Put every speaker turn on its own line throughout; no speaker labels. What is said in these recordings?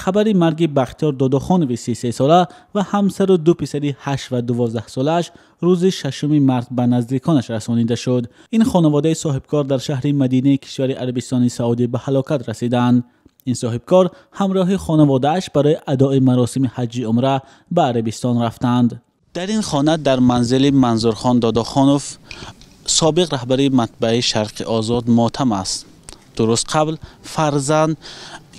Хабари марги Бахтиёр Додохонови 33 сола ва ҳамсару ду писари 8 ва 12 солааш рӯзи 6 март ба наздиконаш расонида шуд. Ин хонаводаи соҳибкор дар шаҳри Мадинаи кишвари Арабистони Саудӣ ба ҳалокат расиданд. Ин соҳибкор ҳамроҳи хонаводааш барои адои маросими ҳаҷҷи умра ба Арабистон рафтанд. Дар ин хона, дар манзили Манзурхон Додохонов, собиқ раҳбари матбааи «Шарқи озод», мотам аст. 2 рӯз қабл фарзанд,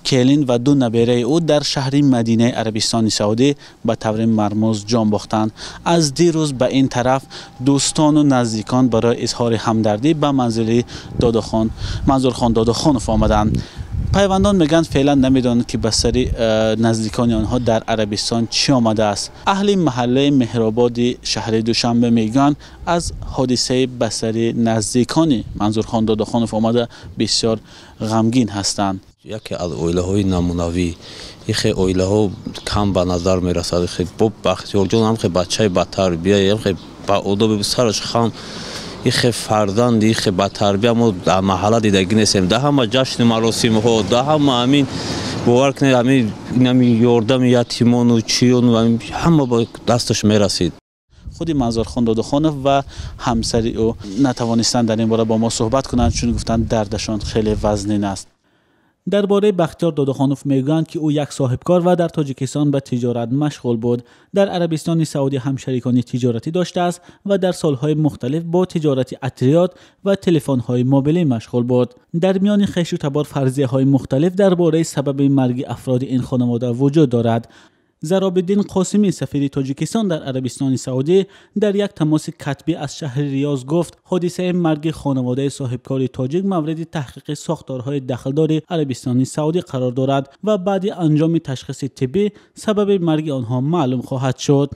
келин ва ду набераи ӯ дар шаҳри Мадинаи Арабистони Саудӣ ба таври мармуз ҷон бохтанд. Аз дирӯз ба ин тараф дӯстону наздикон барои изҳори ҳамдардӣ ба манзили Додохон, Манзурхон Додохонов омаданд. Пайвандон мегӯянд, феълан намедонанд, ки ба сари наздикони онҳо дар Арабистон чӣ омадааст. Аҳли маҳаллаи Меҳрободи шаҳри Душанбе мегӯянд, аз ҳодисаи ба сари наздикони Манзурхон Додохонов омада бисёр ғамгин ҳастанд.
Яке аз оилаҳои намунавӣ, ихе оилаҳо кам ба назар мерасад. Бо Бахтиёрҷон ҳам бачаи батарбия, ба одоби сараш хам, ихе фарзанд, ихе батарбия мо дар маҳалла дидагӣ нестем. Дар ҳама ҷашни маросимҳо, дар ҳама ҳамин, бовар кунед, ҳамин ёрдами ятимону чиёну ҳама ба дасташ мерасид.
Худи Манзурхон Додохонов ва ҳамсари ӯ натавонистанд дар ин бора бо мо суҳбат кунанд, чун гуфтанд, дардашон хеле вазнин аст. Дар бораи Бахтиёр Додохонов мегӯянд, ки ӯ як соҳибкор ва дар Тоҷикистон ба тиҷорат машғул буд. Дар Арабистони Саудӣ ҳам шарикони тиҷоратӣ доштааст ва дар солҳои мухталиф бо тиҷорати атриёт ва телефонҳои мобилӣ машғул буд. Дар миёни хешу табор фарзияҳои мухталиф дар бораи сабаби марги афроди ин хонавода вуҷуд дорад. Заробиддин Қосимӣ, сафири Тоҷикистон дар Арабистони Саудӣ, дар як тамоси катбӣ аз шаҳри Риёз гуфт, ҳодисаи марги хонаводаи соҳибкори тоҷик мавриди таҳқиқи сохторҳои дахлдори Арабистони Саудӣ қарор дорад ва баъди анҷоми ташхиси тиббӣ сабаби марги онҳо маълум хоҳад шуд.